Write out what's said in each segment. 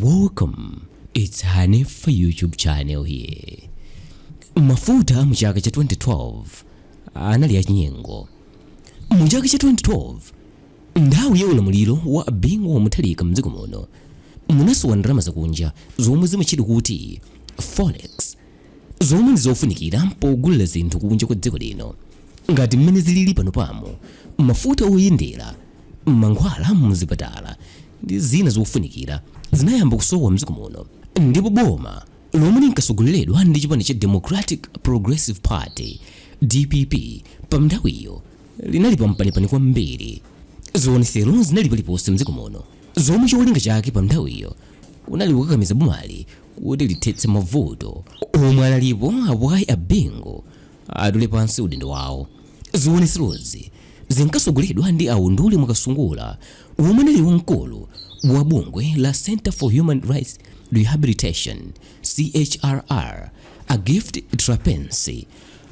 Welcome, it's Hanifa YouTube channel here. Mafuta mu chaka cha 2012 anali achinyengo. Mu chaka cha 2012, nthawi ya ulamuliro wa Bingu wa Mutharika, mdziko muno munasowa ndalama zakunja zomwe zimatchedwa kuti forex, zomwe ndi zofunikira pogulira zinthu kunja kwa dziko lino, ngati mmene zilili pano pamo mafuta oyendera, mankhwala muzipatala ndi zina zofunikira zinayamba kusowa mdziko muno. Ndipo boma lomwe linkasogoleredwa ndi chipani cha Democratic Progressive Party, DPP, pa nthawiyo linali pampanipani kwambiri. Zionetsero zinali paliponse mdziko muno, zomwe cholinga chake pa nthawiyo kunali kukakamiza bomali kuti lithetse mavuto omwe analipo, apo ayi a Bingu atule pansi udindo wawo. Zionetserozi zinkasogoleredwa ndi a Undule Mwakasungula, omwe anali wamkulu wa bungwe la Center for Human Rights Rehabilitation, CHRR, a Gift Trapence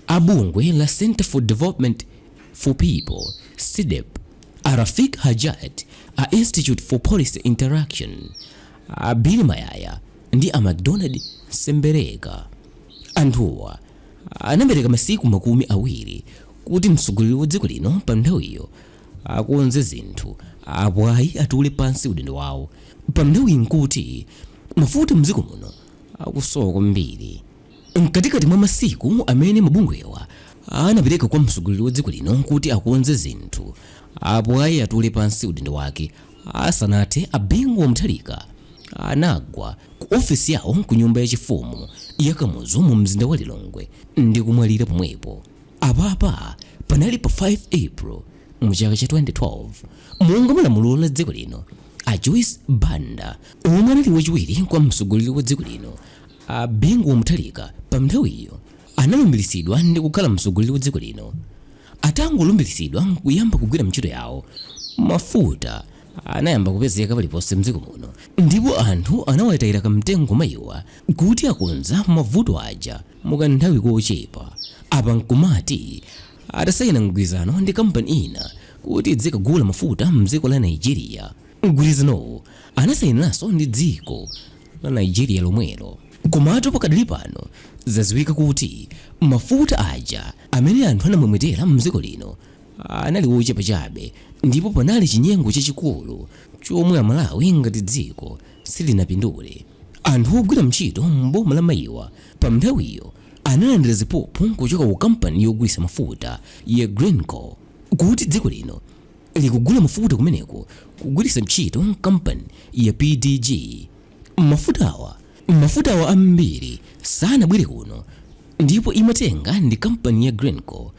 a bungwe la Center for Development for People, CDEDI, a Rafik Hajat a Institute for Policy Interaction, a Billy Mayaya ndi a McDonald Sembereka. Anthuwa anapereka masiku 20 kuti mtsogoleri wa dziko lino pa nthawiyo akonze zinthu, apo ayi atule pansi udindo wawo. Pa nthawi nkuti mafuta mdziko muno akusowa kwambiri. Mkatikati mwa masiku amene mabungwewa anapereka kwa mtsogoleri wa dziko lino kuti akonze zinthu, apo ayi atule pansi udindo wake, asanathe, a Bingu wa Mutharika anagwa ku ofesi yawo ku nyumba yachifumu ya Kamuzu mu mzinda wa Lilongwe ndi kumwalira pomwepo. Apapa panali pa 5 April mu chaka cha 2012. Monga malamulo la dziko lino, a Joyce Banda, omwe anali wachiwiri kwa mtsogoleri wa dziko lino a Bingu wa Mutharika pa nthawiyo, analumbiritsidwa ndi kukhala mtsogoleri wa dziko lino. Atangolumbiritsidwa kuyamba kugwira ntchito yawo, mafuta anayamba kupezeka paliponse mdziko muno, ndipo anthu anawatayira kamtengo mayiwa kuti akonza mavuto aja mukanthawi kochepa. Apa nkumati atasayina mgwirizano ndi kampani ina kuti idzikagula mafuta mdziko la Nigeria. Mgwirizanowu anasayiniranso ndi dziko la Nigeria lomwelo. Komatu pakadali pano zadziwika kuti mafuta aja amene anthu anamwemwetera mdziko lino anali ochepa chabe, ndipo panali chinyengo chachikulu chomwe Amalawi ngati dziko silinapindule. Anthu ogwira ntchito mboma la mayiwa pa nthawiyo analandira ziphuphu kuchoka ku kampani yogulitsa mafuta ya Greenco kuti dziko lino likugula mafuta kumeneko kugwiritsa ntchito kampani ya PDG. Mafutawa ambiri sanabwere kuno, ndipo imatenga ndi kampani ya Greenco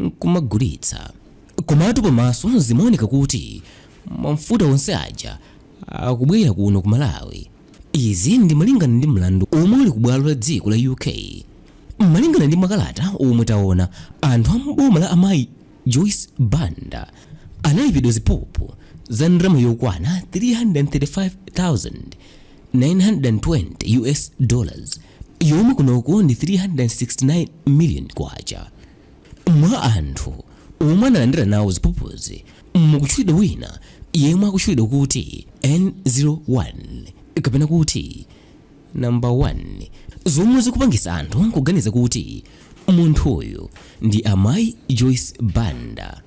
nkumagulitsa. Komatu pamaso zimaoneka kuti mafuta onse aja akubwera kuno ku Malawi. Izi ndi malingana ndi mlandu omwe uli ku bwalo la dziko la UK. Malingana ndi makalata omwe taona, anthu amboma la amayi Joyce Banda analipidwa ziphuphu za ndalama yokwana 335,920 US dollars, yomwe kunoko ndi 369 million kwacha. Mwa anthu omwe analandira nawo ziphuphuzi mukutchulidwa wina yemwe akutchulidwa kuti N01 kapena kuti number 1, zomwe zikupangisa anthu kuganiza kuti munthuyu ndi amayi Joyce Banda,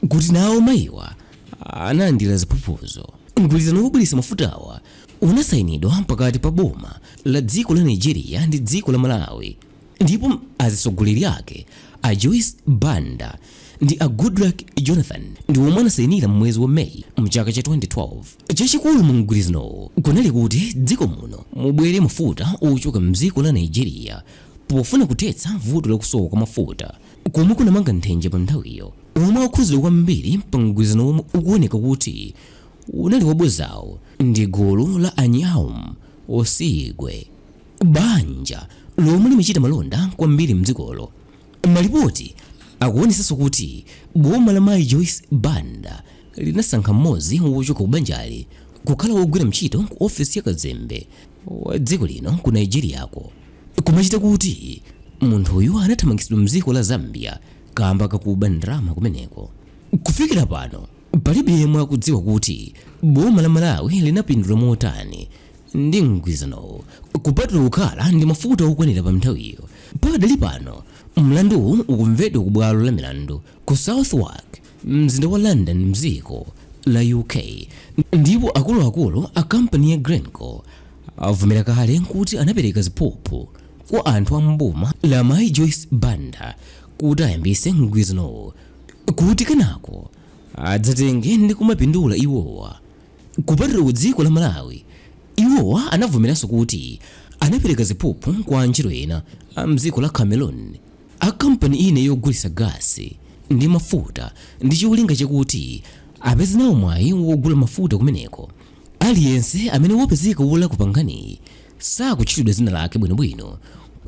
kuti nawo mayiwa analandira ziphuphuzo. Mgwirizano wobweretsa mafutawa unasayinidwa pakati pa boma la dziko la Nigeria ndi dziko la Malawi, ndipo atsogoleri ake a Joyce Banda ndi a Goodluck Jonathan ndi omwe anasayinira mwezi wa Meyi mchaka cha 2012. Chachikulu mu mgwirizanowu kunali kuti dziko muno mubwere mafuta ochoka mdziko la Nigeria pofuna kuthetsa vuto lakusowa kwa mafuta komwe kunamanga nthenje pa nthawiyo. Omwe akhudzidwa kwambiri pa mgwirizano omwe ukuoneka kuti unali wabodzawo ndi gulu la Anyiam Osigwe, banja lomwe limachita malonda kwambiri mdzikolo. Malipoti akuonetsanso kuti boma la mayi Joyce Banda linasankha mmodzi wochoka ku banjali kukhala wogwira ntchito ku ofesi ya kazembe wa dziko lino ku Nigeriako, kumachita kuti munthuyu anathamangitsidwa mdziko la Zambia kamba kakuba ndalama kumeneko. Kufikira pano palibe yemwe akudziwa kuti boma la Malawi linapindula motani. Ndi mgwirizanowo, kupatula kukhala ndi mafuta okwanira pa nthawiyo. Pakadali pano mlanduwu ukumvedwa ku bwalo la milandu ku Southwark, mzinda wa London, mdziko la UK, ndipo akuluakulu a kampani ya Glencore avomera kale kuti anapereka ziphuphu kwa anthu a mboma la Mayi Joyce Banda kuti ayambise mgwirizanowo, kuti kenako adzatenge ndi kumapindula iwowa. Kupatula ku dziko la Malawi, iwowa anavomeranso kuti anapereka ziphuphu kwa antchito ena a mdziko la Cameroon a kampani ina yogulitsa gasi ndi mafuta, ndi cholinga chakuti apeze nawo mwayi wogula mafuta kumeneko. Aliyense amene wapezeka wolakwa pa nkhaniyi sakutchulidwa dzina lake bwinobwino,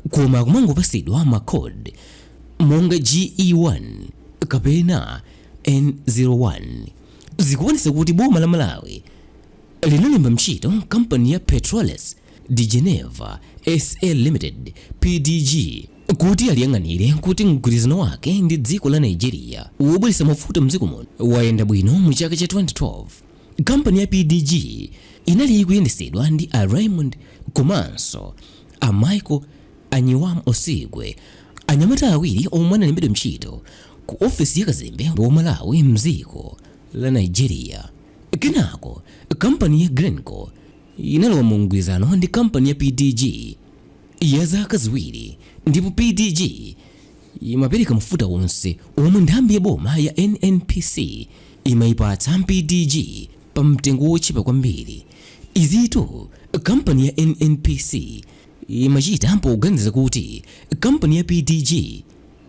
koma akumangopasidwa ma code monga GE1 kapena N01. Zikuonetsa kuti boma la Malawi linalemba ntchito kampani ya Petroles de Geneva SA Limited, PDG, kuti aliyang'anire kuti mgwirizano wake ndi dziko la Nigeria wobweretsa mafuta mdziko muno wayenda bwino. Mu chaka cha 2012, kampani ya PDG inali ikuyendetsedwa ndi a Raymond komanso a Michael Anyiam Osigwe, anyamata awiri omwe analembedwa ntchito ku ofesi ya kazembe wa Malawi mdziko la Nigeria. Kenako kampani ya Glencore inalowa mu mgwirizano ndi kampani ya PDG ya zaka 2, ndipo PDG imapereka mafuta onse omwe nthambi ya boma ya NNPC imayipatsa PDG pa mtengo wotchipa kwambiri. Izitu kampani ya NNPC imachita poganiza kuti kampani ya PDG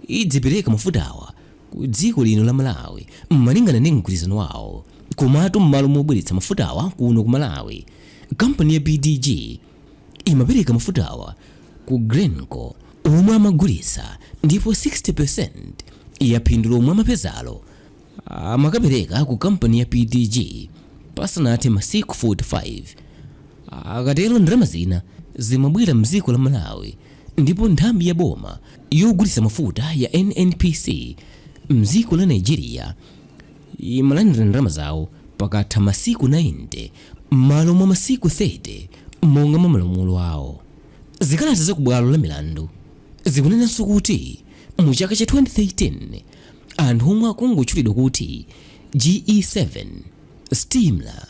idzipereka mafutawa ku dziko lino la Malawi malingana ndi mgwirizano wawo. Komatu m'malo mobweretsa mafutawa kuno ku Malawi, kampani ya PDG imapereka mafutawa ku Glencore omwe amagulitsa, ndipo 60% ya phindu lomwe amapezalo amakapereka ku kampani ya PDG pasanathe masiku 45. Akatero ndalama zina zimabwera mdziko la Malawi, ndipo nthambi ya boma yogulitsa mafuta ya NNPC mdziko la Nigeria imalandira ndalama zawo pakatha masiku 90 m'malo mwa masiku 30 monga mwa malamulo awo. Zikalata za ku bwalo la milandu zikunenanso kuti mu chaka cha 2013, anthu omwe akungotchulidwa kuti GE7, Stimler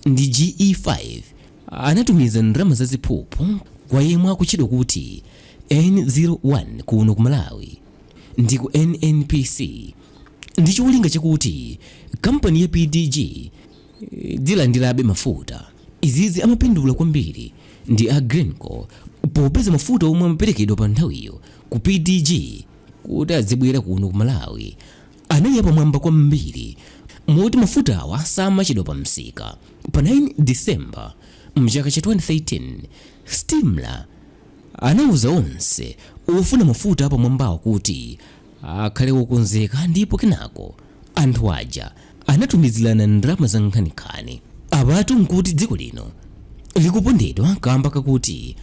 ndi GE5 anatumiza ndalama za ziphuphu kwa yemwe akutchedwa kuti N01 kuno ku Malawi ndi ku NNPC, ndi cholinga chakuti kampani ya PDG idzilandirabe mafuta. Izizi amapindula kwambiri ndi a Glencore, popeza mafuta omwe amaperekedwa pa nthawiyo ku PDG kuti adzibwera kuno ku Malawi anali pamwamba kwambiri, moti mafutawa samachedwa pa msika. Pa 9 December mchaka cha 2013, Stimler anauza onse ofuna mafuta apamwambawo kuti akhale wokonzeka, ndipo kenako anthu aja anatumizirana ndalama za nkhaninkhani. Apatu nkuti dziko lino likupondedwa kamba kakuti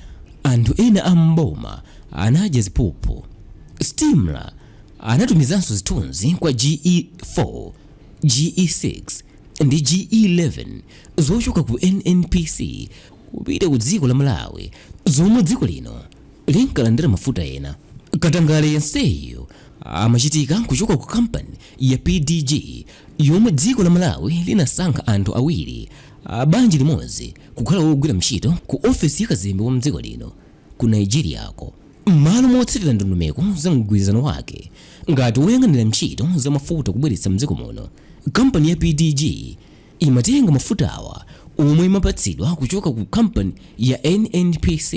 anthu ena a mboma anadya ziphuphu. Stimler anatumizanso zithunzi kwa GE4, GE6 ndi GE11 zochoka ku NNPC kupita ku dziko la Malawi, zomwe dziko lino linkalandira mafuta ena. Katangale yenseyo amachitika kuchoka ku kampani ya PDG, yomwe dziko la Malawi linasankha anthu awiri a banja limodzi kukhala wogwira ntchito ku ofesi ya kazembe wa mdziko lino ku Nigeriako, m'malo motsatira ndondomeko za mgwirizano wake ngati woyang'anira ntchito za mafuta kubweretsa mdziko muno. Kampani ya PDG imatenga mafutawa omwe imapatsidwa kuchoka ku kampani ya NNPC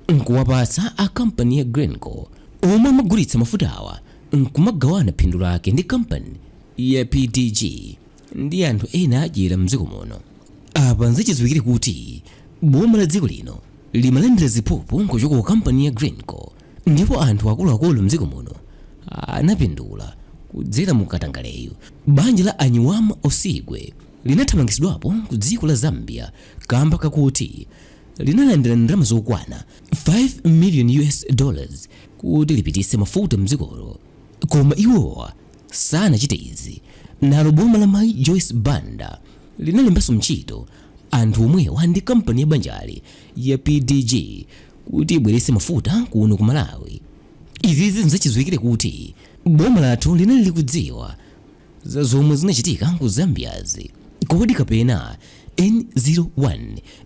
nkuwapatsa a kampani ya Glencore, omwe amagulitsa mafutawa nkumagawana phindu lake ndi kampani ya PDG ndi anthu ena adyera mdziko muno. Apa nzachidziwikire kuti boma la dziko lino limalandira ziphuphu kuchoka ku kampani ya Glencore, ndipo anthu akuluakulu mdziko muno anapindula kudzera mu katangaleyu. Banja la Anyiam Osigwe linathamangitsidwapo ku dziko la Zambia kamba kakuti linalandira ndalama zokwana 5 million US dollars kuti lipititse mafuta mdzikolo, koma iwowa sanachite izi. Nalo boma la Mayi Joyce Banda linalembanso ntchito anthu omwewa ndi kampani ya banjali ya PDG kuti ibweretse mafuta kuno ku Malawi. Izizi nzachidziwikire kuti boma lathu linali likudziwa za zomwe zinachitika ku Zambiazi. Kodi kapena N01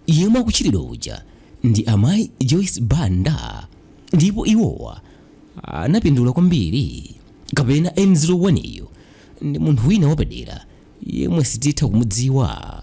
yemwe akutchulidwa uja ndi amayi Joyce Banda ndipo iwowa anapindula kwambiri? Kapena N01 iyo ndi munthu wina wapadera yemwe sititha kumudziwa?